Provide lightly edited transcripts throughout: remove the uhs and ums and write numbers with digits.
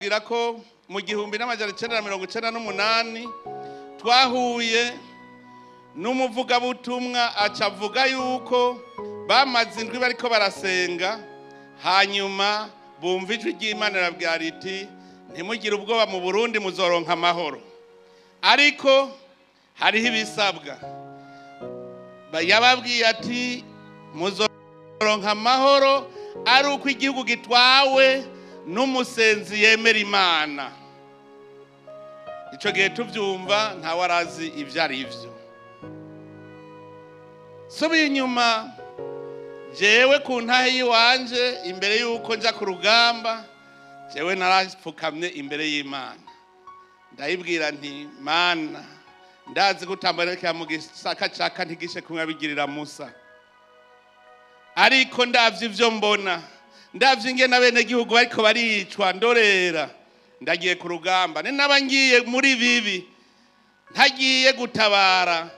Nobabwira ko mu 1998 twahuye n'umuvugabutumwa, aca avuga yuko bamaze indwi bariko barasenga, hanyuma bumva ijwi ry'Imana rirabwira riti: "Ntimugire ubwoba, mu Burundi muzoronka amahoro, ariko hariho ibisabwa." Yababwiye ati: "Muzoronka amahoro ari uko igihugu gitwawe n'umusenzi yemera Imana." Icyo gihe tubyumva, ntawe arazi ibyo ari byo. Subiye inyuma, jewe ku ntahe y'iwanje, imbere y'uko nja ku rugamba, jewe narapfukamye imbere y'Imana, ndayibwira nti: "Mana, ndazi gutambara mu gisaka caka ntigishe kumwe abigirira Musa, ariko ndavye ivyo mbona, ndavye ingene abenegihugu bariko baricwa ndorera, ndagiye ku rugamba. Ni naba ngiye muri bibi, ntagiye gutabara,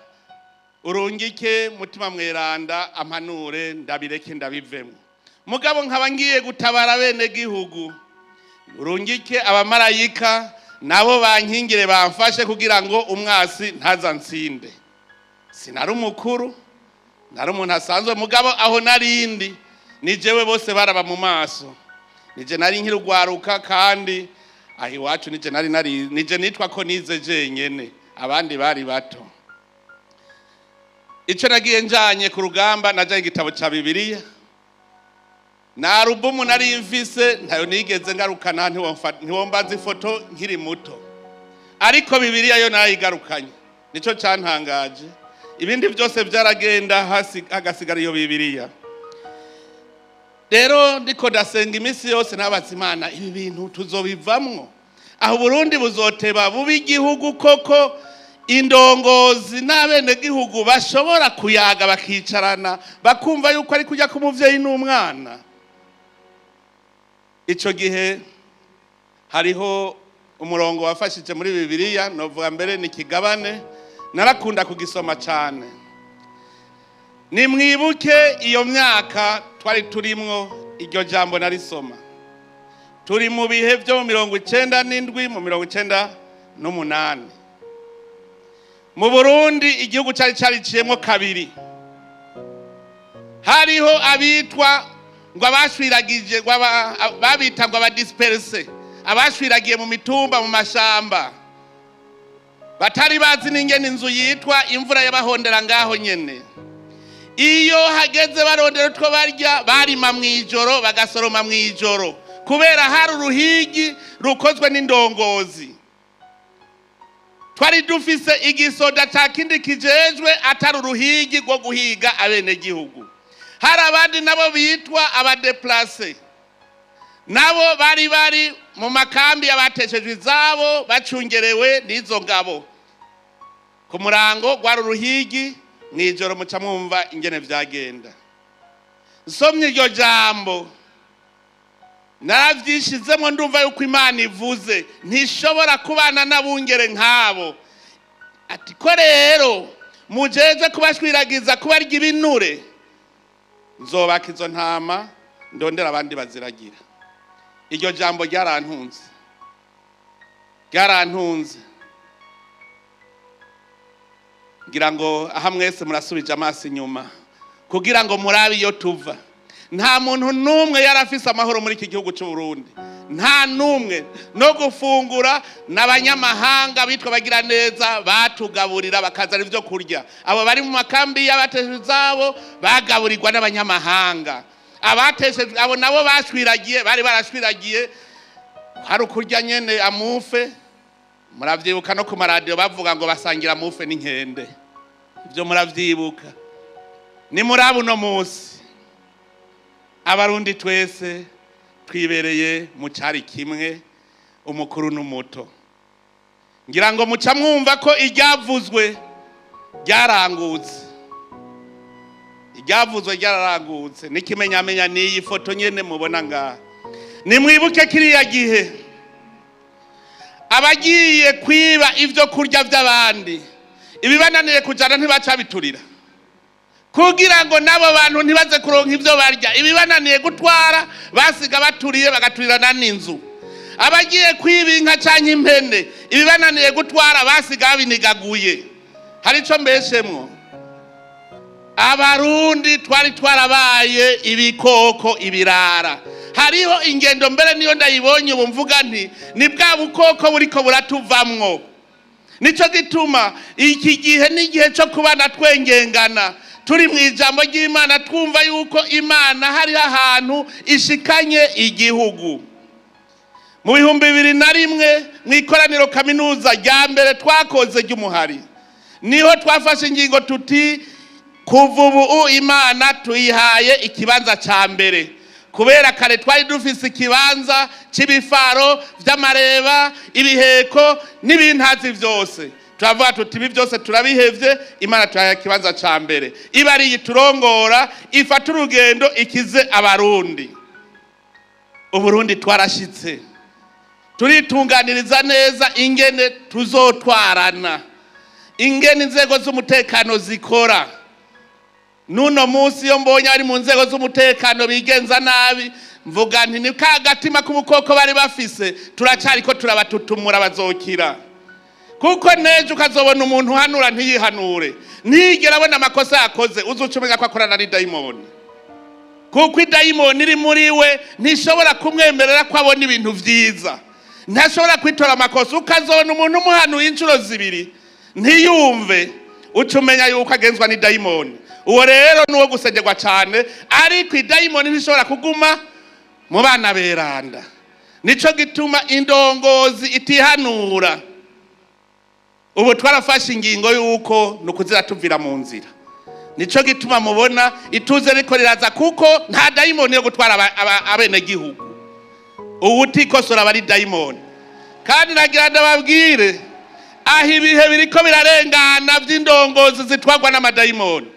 urungike Mutima Mweranda ampanure, ndabireke ndabivemo. Mugabo nkaba ngiye gutabara bene gihugu, urungike abamarayika nabo bankingire, bamfashe kugira ngo umwasi ntaza nsinde." Sinari umukuru, nari umuntu asanzwe, mugabo aho narindi ni jewe bose baraba mu maso, nije nari nkirugwaruka, kandi aho iwacu nije nari nije nitwa ko nize jenyene, abandi bari bato. Icyo nagiye njanye ku rugamba, najanye igitabo ca Bibiliya na alubumu nari mfise, ntayo nigeze ngarukana. Ntiwombaza ifoto nkiri muto, ariko Bibiliya yo narayigarukanye. Nico cantangaje, ibindi byose byaragenda, hasi hagasigara iyo Bibiliya. Rero ndiko ndasenga iminsi yose, nabaza Imana: "Ibi bintu tuzobivamwo? Aho Burundi buzoteba buba igihugu koko, indongozi n'abenegihugu bashobora kuyaga, bakicarana, bakumva yuko ari kujya k'umuvyeyi n'umwana?" Ico gihe hariho umurongo wafashije muri Bibiliya, novuga mbere ni kigabane, narakunda kugisoma cyane. Nimwibuke iyo myaka twari turimwo, iryo jambo narisoma turi mu bihe byo mu 97, mu 98. Mu Burundi igihugu cyari cariciyemo kabiri. Hariho abitwa ngo abashwiragije, ngo babita ngo aba dispersés, abashwiragiye mu mitumba, mu mashamba, batari bazi n'ingene inzu yitwa. Imvura y'abahondera ngaho nyene. Iyo hageze barondera utwo barya, barima mu ijoro, bagasoroma mu ijoro, kubera hari uruhigi rukozwe n'indongozi. Twari dufise igisoda ca kindi kijejwe atari uruhigi rwo guhiga abenegihugu. Hari abandi nabo bitwa aba déplacés, nabo bari mu makambi y'abateshejwe izabo, bacungerewe n'izo ngabo. Ku murango rwari uruhigi, mw'ijoro muca mwumva ingene vyagenda. Nsomye iryo jambo, naravyishizemwo, ndumva yuko Imana ivuze ntishobora kubana n'abungere nk'abo. Ati: "Ko rero mujeje kubashwiragiza, kubarya ibinure, nzobaka izo ntama, ndondera abandi baziragira." Iryo jambo ryarantunze, ryarantunze. Ngira ngo aha mwese murasubije amaso inyuma kugira ngo murabe iyo tuva. Nta muntu n'umwe yari afise amahoro muri iki gihugu cy'u Burundi, nta n'umwe. No gufungura, n'abanyamahanga bitwa bagira neza batugaburira, bakazana ibyo kurya. Abo bari mu makambi y'abateshejwe izabo bagaburirwa n'abanyamahanga. Abateshejwe abo nabo bashwiragiye, bari barashwiragiye, hari ukurya nyene amufe. Muravyibuka no ku maradiyo bavuga ngo basangira amufe n'inkende, ibyo muravyibuka. Ni muri uno munsi Abarundi twese twibereye mu cari kimwe, umukuru n'umuto. Ngira ngo muca mwumva ko iryavuzwe ryarangutse, iryavuzwe ryararangutse. N'ikimenyamenya n'iyi foto nyene mubona ngaha. Nimwibuke kiriya gihe, abagiye kwiba ibyo kurya by'abandi, ibibananiye kujana ntibaca biturira kugira ngo n'abo bantu ntibaze kuronka ibyo barya. Ibibananiye gutwara basiga baturiye, bagaturirana n'inzu. Abagiye kwiba inka canke impene, ibibananiye gutwara basiga babinigaguye. Hari ico mbeshemwo? Abarundi twari twarabaye ibikoko, ibirara. Hariho ingendo mbere niyo ndayibonye ubu mvuga nti ni bwa bukoko buriko buratuvamwo. Nico gituma iki gihe n'igihe cyo kubana twengengana, turi mu ijambo ry'Imana, twumva yuko Imana hariho ahantu ishikanye igihugu. Mu 2001, mu ikoraniro kaminuza rya mbere twakoze ry'umuhari, niho twafashe ingingo tuti: "Kuva ubu Imana tuyihaye ikibanza cya mbere." Kubera kare twari dufise ikibanza cy'ibifaro by'amareba, ibiheko n'ibintazi byose, turavuga tuti: "Ibi byose turabihevye, Imana tuyihaye ikibanza cya mbere, iba ari iturongora, ifata urugendo, ikize Abarundi." Uburundi twarashitse turitunganiriza neza ingene tuzotwarana, ingene inzego z'umutekano zikora. N'uno munsi iyo mbonye ari mu nzego z'umutekano bigenza nabi, mvuga nti ni ka gatima k'ubukoko bari bafise, turacariko turabatutumura, bazokira. Kuko nejo ukazobona umuntu uhanura ntiyihanure, ntiyigera abona amakosa yakoze, uzuca umenya ko akorana n'idayimoni, kuko idayimoni iri muri we ntishobora kumwemerera ko abona ibintu vyiza, ntashobora kwitora amakosa. Ukazobona umuntu umuhanuye inshuro zibiri ntiyumve, uca umenya yuko agenzwa n'idayimoni. Uwo rero ni uwo gusengerwa cyane, ariko idayimoni ntishobora kuguma mu bana beranda. Nico gituma indongozi itihanura, ubu twarafashe ingingo y'uko ni ukuzira tuvira mu nzira. Nico gituma mubona ituze riko riraza, kuko nta dayimoni yo gutwara abenegihugu. Ubu utikosora aba ari dayimoni. Kandi nagira ndababwire, aho ibihe biriko birarengana vy'indongozi zitwarwa n'amadayimoni,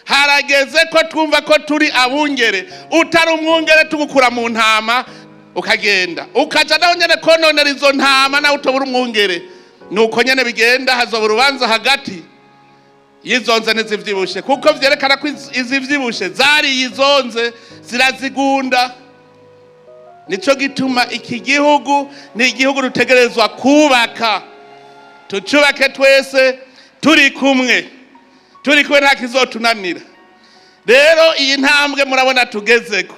harageze ko twumva ko turi abungere. Utari umwungere, tugukura mu ntama, ukagenda ukaja naho nyene kononera izo ntama, nawe utobura umwungere. Nuko nyene bigenda, hazoba urubanza hagati y'izonze n'izivyibushe, kuko vyerekana ko izivyibushe zariye izonze, zirazigunda. Nico gituma iki gihugu ni igihugu dutegerezwa kubaka, tucubake twese turi kumwe. Turi kumwe nta kizotunanira. Rero iyi ntambwe murabona tugezeko,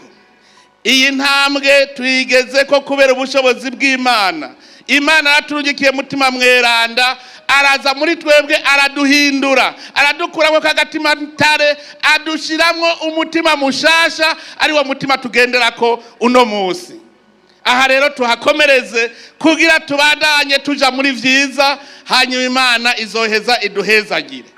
iyi ntambwe tuyigezeko kubera ubushobozi bw'Imana. Imana yaraturungikiye Mutima Mweranda, araza muri twebwe, araduhindura, aradukuramo kagatima ntare, adushiramwo umutima mushasha, ari wo mutima tugenderako uno munsi. Aha rero tuhakomereze kugira tubandanye tuja muri vyiza, hanyuma Imana izoheza iduhezagire,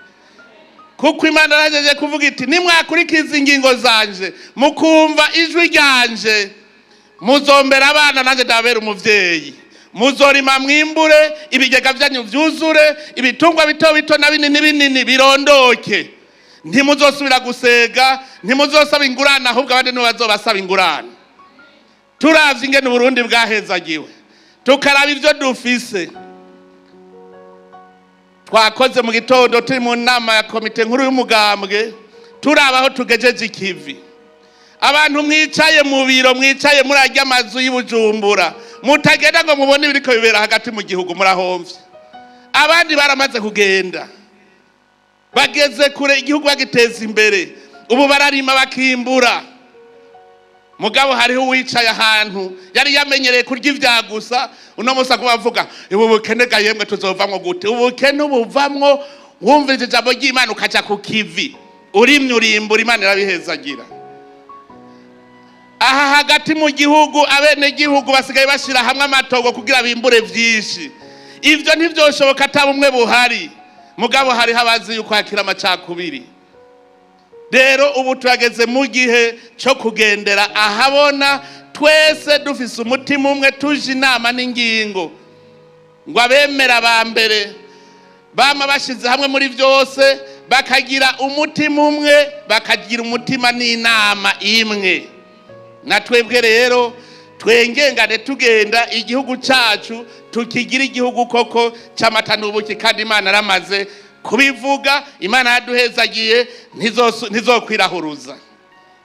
kuko Imana yaragejeje kuvuga iti: "Nimwakurikiza ingingo zanje, mukumva ijwi ryanje, muzombera abana, nanjye ndabera umuvyeyi. Muzorima mwimbure, ibigega byanyu vyuzure, ibitungwa bito bito na binini binini birondoke. Ntimuzosubira gusega, ntimuzosaba ingurane, ahubwo abandi nibo bazobasaba ingurane." Turavye ingene Uburundi bwahezagiwe, tukaraba ivyo dufise, twakoze mu gitondo turi mu nama ya komite nkuru y'umugambwe, turaba aho tugejeje ikivi. Abantu mwicaye mu biro, mwicaye muri arya amazu y'Ibujumbura, mutagenda ngo mubone ibiriko bibera hagati mu gihugu, murahomvye. Abandi baramaze kugenda, bageze kure, igihugu bagiteza imbere, ubu bararima bakimbura. Mugabo hariho uwicaye ahantu yari yamenyereye kurya ivya gusa, uno munsi aguma avuga: "Ubu bukene ga yemwe, tuzovamwo gute?" Ubukene ubuvamwo wumvise ijambo ry'Imana, ukaja ku kivi, urimye urimbura, Imana irabihezagira. Aha hagati mu gihugu, abenegihugu basigaye bashira hamwe amatongo kugira bimbure vyinshi. Ivyo ntivyoshoboka ata bumwe buhari. Mugabo hariho abazi yuko hakiri amacakubiri. Rero ubu turageze mu gihe cyo kugendera ahabona, twese dufise umutima umwe, tuje inama n'ingingo, ngo abemera ba mbere bama bashize hamwe muri byose, bakagira umutima umwe, bakagira umutima n'inama imwe. Na twebwe rero twengengane, tugenda, igihugu cyacu tukigira igihugu koko cy'amata n'ubuki. Kandi Imana yaramaze kubivuga, Imana yaduhezagiye, ntizokwirahuruza.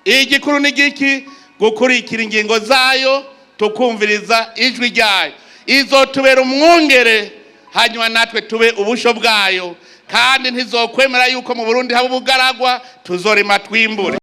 Igikuru ni giki? Gukurikira ingingo zayo. Tukumviriza ijwi ryayo, izotubera umwungere, hanyuma natwe tube ubusho bwayo. Kandi ntizokwemera yuko mu Burundi haba ubugaragwa. Tuzorima, twimbure.